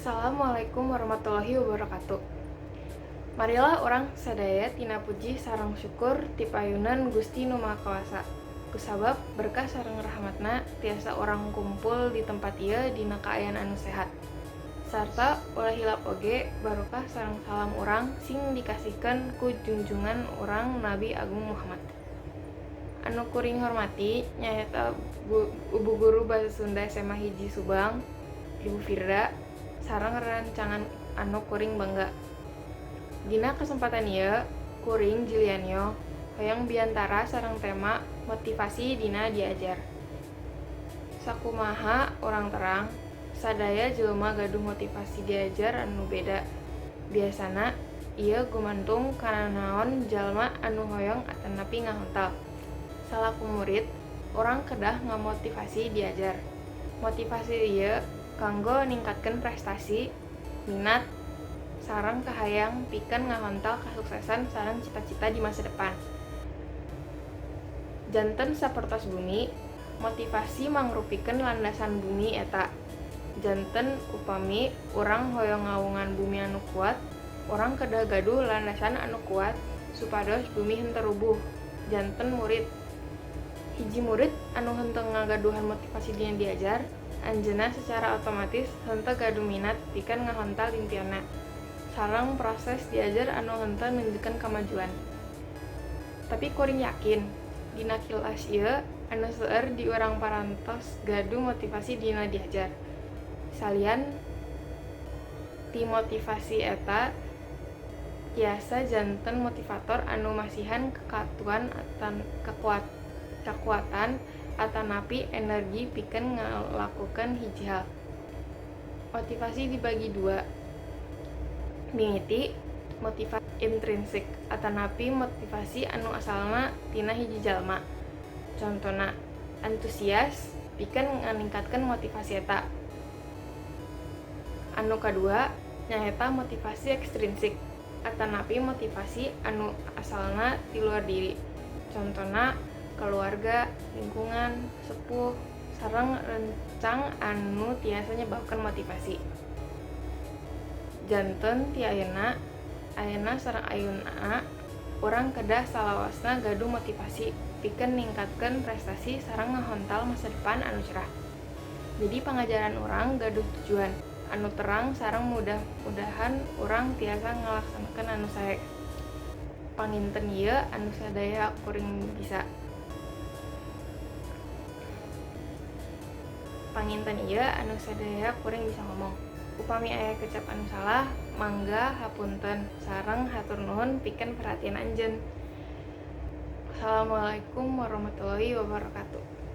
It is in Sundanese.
Assalamualaikum warahmatullahi wabarakatuh. Marilah urang sadaya tina puji sareng syukur ti payunan Gusti Nu Maha Kawasa. Kusabab berkah sareng rahmatna tiasa urang kumpul di tempat ieu dina kaayaan anu sehat. Sarta ulah hilap oge barokah sareng salam urang sing dikasihkeun ku junjungan urang Nabi Agung Muhammad. Anu kuring hormati nyaeta Ibu Guru Bahasa Sunda SMA 1 Subang, Ibu Firda, sareng rerencangan anu kuring bangga. Dina kesempatan ieu, kuring Jilianio hoyong biantara sareng tema motivasi dina diajar. Sakumaha urang terang, sadaya jelema gaduh motivasi diajar anu beda. Biasana ieu gumantung kana naon jalma anu hoyong atanapi ngahontal. Salaku murid, urang kedah ngamotivasi diajar. Motivasi ieu kanggo ningkatkeun prestasi, minat, sareng kahayang pikeun ngahontal kasuksesan sareng cita-cita di masa depan. Janten sapertos bumi, motivasi mangrupikeun landasan bumi eta. Janten upami urang hoyong ngawungan bumi anu kuat, urang kedah gaduh landasan anu kuat supados bumi henteu rubuh. Janten murid. Hiji murid anu henteu ngagaduhan motivasi dina diajar, anjeunna secara otomatis henteu gaduh minat pikeun ngahontal impianna. Sareng proses diajar anu henteu nunjukkeun kamajuan. Tapi kuring yakin, dina kelas ieu anu seueur di urang parantos gaduh motivasi dina diajar. Salian ti motivasi eta tiasa janten motivator anu masihan kakuatan atanapi energi pikeun ngalakukeun hiji hal. Motivasi dibagi dua. Mimiti motivasi intrinsik atanapi motivasi anu asalna tina hiji jalma. Contona antusias pikeun nganingkatkeun motivasi eta. Anu kadua nyaeta motivasi ekstrinsik atanapi motivasi anu asalna ti luar diri. Contona keluarga, lingkungan, sepuh, sareng rencang anu tiasa nyebabkeun motivasi. Janten ti ayeuna, ayeuna sareng ayeuna urang kedah salawasna gaduh motivasi pikeun ningkatkeun prestasi sareng ngahontal masa depan anu cerah. Jadi pangajaran urang gaduh tujuan anu terang sareng mudah-mudahan urang tiasa ngalaksanakeun anu sae. Panginten ieu anu sadaya kuring bisa. Panginten ieu anu sadaya kuring bisa ngomong. Upami aya kecap anu salah, mangga hapunten sareng hatur nuhun pikeun perhatian anjeun. Wassalamualaikum warahmatullahi wabarakatuh.